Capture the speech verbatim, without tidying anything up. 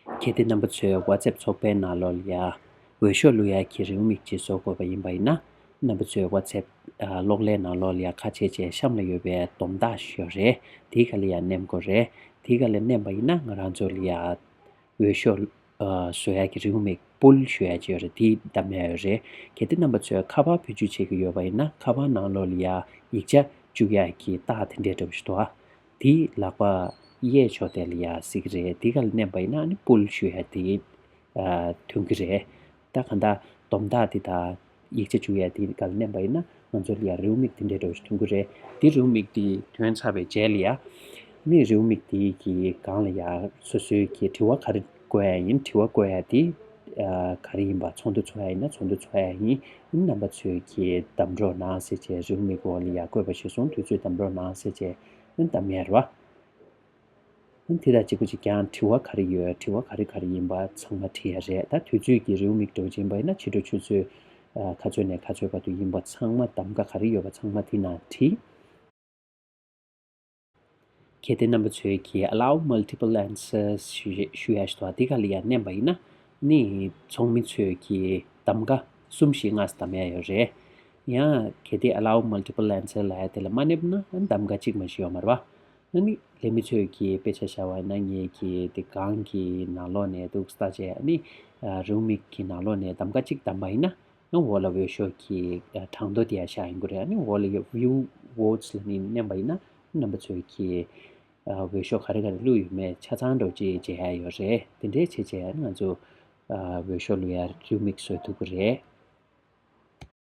གལ་ཏེ་རྣམ་པ་ཚོས་WhatsApp་ཚོགས་པའི་ནང་ལོགས་ལ་ཡ་འོས་ཤོག་བླུག་ཡ་གི་རེའུ་མིག་ཅིག་བཟོ་དགོས་པ་ཡིན་པ་ཡིན་ན། རྣམ་པ་ཚོས་WhatsApp་ཨ་གློག་ཀླད་ནང་ལོགས་ལ་ཡ་ཁ་ཕྱེ་བྱས་གཤམ་ལ་ཡོད་པའི་སྡོམ་རྟགས་ཤིག་ཡོད་རེད། དེའི་སྒང་ལ་ཡ་མནན་དགོས་རེད། དེའི་སྒང་ལ་མནན་པ་ཡིན་ན་ང་རང་ཚོ་ལ་ཡ་འོས་ཤོག་ཨ་བཟོ་ཡ་གི་རེའུ་མིག་པུལ་ཞུ་ཡ་ཅིག་ཡོད་རེད། དེ་བདམས་ཡ་ཡོད་རེད། གལ་ཏེ་རྣམ་པ་ཚོས་ཁ་པར་བེད་སྤྱོད་བྱེད་ཀྱི་ཡོད་པ་ཡིན་ན་ཁ་པར་ནང་ལོགས་ལ་ཡ་ཡིག་ཆ་བཅུག་ཡ་གི་རྟགས་དེ་འདྲས་འདྲ་པོ་ཞིག་འདུག་ཨ། དེ་ལག་པ་གཡས་ཕྱོགས་དེ་ལ་ཡ་གཟིགས་ཀྱི་རེད། དེ་སྒང་ལ་མནན་པ་ཡིན་ན་ཨ་ནི་པུལ་ཞུ་ཡ་དེ་ཨ་ཐོན་གྱི་རེད། ད་གང་ལྟར་སྡོམ་རྟགས་དེ་དང་ཡིག་ཆ་བཅུག་ཡ་དེ་སྒང་ལ་མནན་པ་ཡིན་ན་ང་ཚོ་ལ་ཡ་རེའུ་མིག་དེ་འདྲས་འདྲ་པོ་ཞིག་ཐོན་གྱི་རེད། དེ་རེའུ་མིག་དེ་ཐོན་ཚར་བའི་རྗེས་ལ་ཡ་ནི་རེའུ་མིག་དེ་གི་སྒང་ལ་ཡ་སོ་སོའི་གི་དྲི་བ་ག་རེ་བཀོད་ཡ་ཡིན། དྲི་བ་བཀོད་ཡ་དེ་ཨ་ག་རེ་ཡིན་པ་ཚོགས་འདུ་ཚོགས་ཡ་ཡིན་ན་ཚོགས་འདུ་ཚོགས་ཡ་ཡིན། རྣམ་པ་ཚོས་ཀྱིས་བདམས་རོགས་གནང་ཟེར་བྱས་རེའུ་མིག་འོག་ལ་ཡ་བཀོད་པ་ཞིག་སོང་དུས་ཚོད་བདམས་རོགས་གནང་ཟེར་བྱས་བདམས་ཡ་རེད་བ། དེ་དང་གཅིག་པ་གཅིག་རྐྱང་དྲི་བ་ག་རེ་ཡོད། དྲི་བ་ག་རེ་ག་རེ་ཡིན་པ་ཚང་མ་བྲིས་ཡ་རེད། ད་དུས་ཚོད་ཀྱི་རེའུ་མིག་འདྲ་པོ་ཅིག་ཡིན་པ་ཡིན་ན་ཕྱི་དྲོ་ཆུ་ཚོད་ཨ་ག་ཚོད་ནས་ག་ཚོད་བར་དུ་ཡིན་པ་ཚང་མ་གདམ་ག་ག་རེ་ཡོད་པ་ཚང་མ་དེ་ནང་བྲིས། གལ་ཏེ་རྣམ་པ་ཚོས་ཀྱིས་Allow Multiple Answers་ཞུ་ཞུ་ཡ་ཞིག་འདུག་དེ་ག་ལ་ཡ་མནན་པ་ཡིན་ན་ནི་ཚོགས་མི་ཚོས་ཀྱིས་གདམ་ག་གསུམ་བཞི་ལྔ་ཙམ་བདམས་ཡ་ཡོད་རེད། ཡང་གལ་ཏེ་Allow Multiple Answer་ལབ་ཡ་དེ་ལ་མ་མནན་ན་གདམ་ག་གཅིག་མ་གཏོགས་ཡོད་མ་རེད་བ། ཨ་ནི་ལས་མི་ཚོས་ཀྱིས་དཔེ་ཆ་བཞག་པ་ཡིན་ན་ངས་ཀྱིས་དེ་གང་གི་ནང་ལོགས་ནས་འདུག་ལྟ་བྱས་ཨ་ནི་རེའུ་མིག་གི་ནང་ལོགས་ནས་གདམ་ག་གཅིག་བདམས་པ་ཡིན་ན། ཨ་འོག་ལ་འོས་ཤོག་གི་གྲངས་ཐོ་དེ་ཡང་བཞག་ཡོང་གི་རེད། ཨ་ནི་འོག་ལ་ཡོད་View Votes་ལ་ནི་མནན་པ་ཡིན་ན་རྣམ་པ་ཚོས་ཀྱིས་འོས་ཤོག་ག་རེ་ག་རེ་བླུགས་ཡོད་མེད་ཆ་ཚང་འདྲ་པོ་ཅིག་མཇལ་ཡ་ཡོད་རེད། དེ་འདྲའི་བྱས་བྱས་ང་ཚོ་འོས་ཤོག་བླུགས་ཡ་རེའུ་མིག་བཟོ་ཐུབ་ཀྱི་རེད།